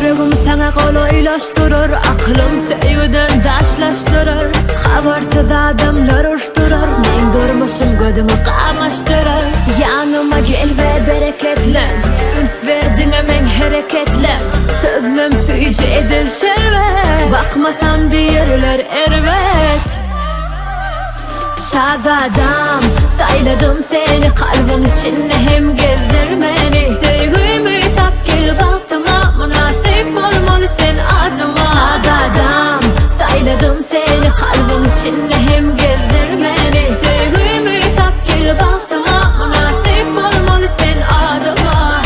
Ýüregim saňa golaýlaşdyrar Akylym söýgüden daşlaşdyrar Habarsyz adamlar urşdurar Meň durmuşym gözüňi gamaşdyrar Ýanyma gel we bereketlen Üns ber diňe meň hereketlem Sözlem süýji edil şerbet Bakmasam diýerler erbet Şazadam, saýladym seni Kalbyň içinde hem gezdir meni Söýgümi tap gel bagtyma Mynasyp bolmaly sen adyma Şazadam, saýladym seni Kalbyň içinde hem gezdir meni Söýgümi tap gel bagtyma Mynasyp bolmaly sen adyma.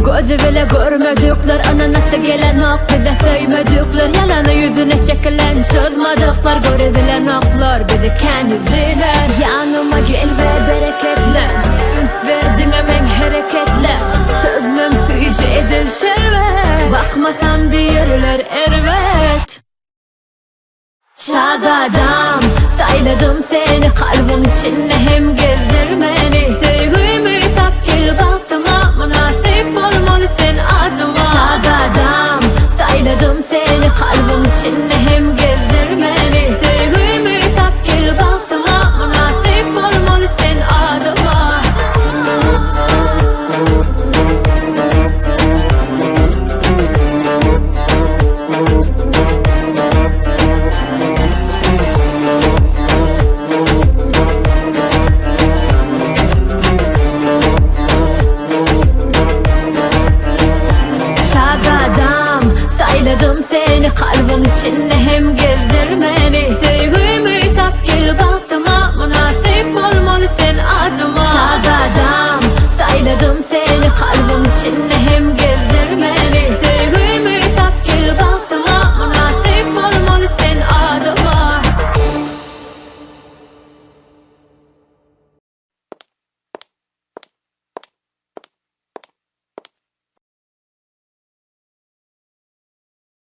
Gözi bile görmedikler ynanasy gelenok bize söýmedikler ýalany ýüzüne çekilen çyzmadyklar görübilenoklar bizi kän ýüzdiler Ýanyma gel we bereketlen üns ber diňe meň hereketlem Sözlem süýji edil şerbet Bakmasam diýerler erbet Şazadam, saýladym seni Kalbyň içinde hem gezdir meni Söýgümi tap gel bagtyma Mynasyp bolmaly sen adyma Şazadam, saýladym seni Kalbyň içinde hem gezdir meni Söýgümi tap gel bagtyma Mynasyp bolmaly sen adyma. Şazadam, saýladym seni Kalbyň içinde hem gezdir meni Söýgümi tap gel bagtyma Mynasyp bolmaly sen adyma Şazadam, saýladym seni Kalbyň içinde hem gezdir meni Söýgümi.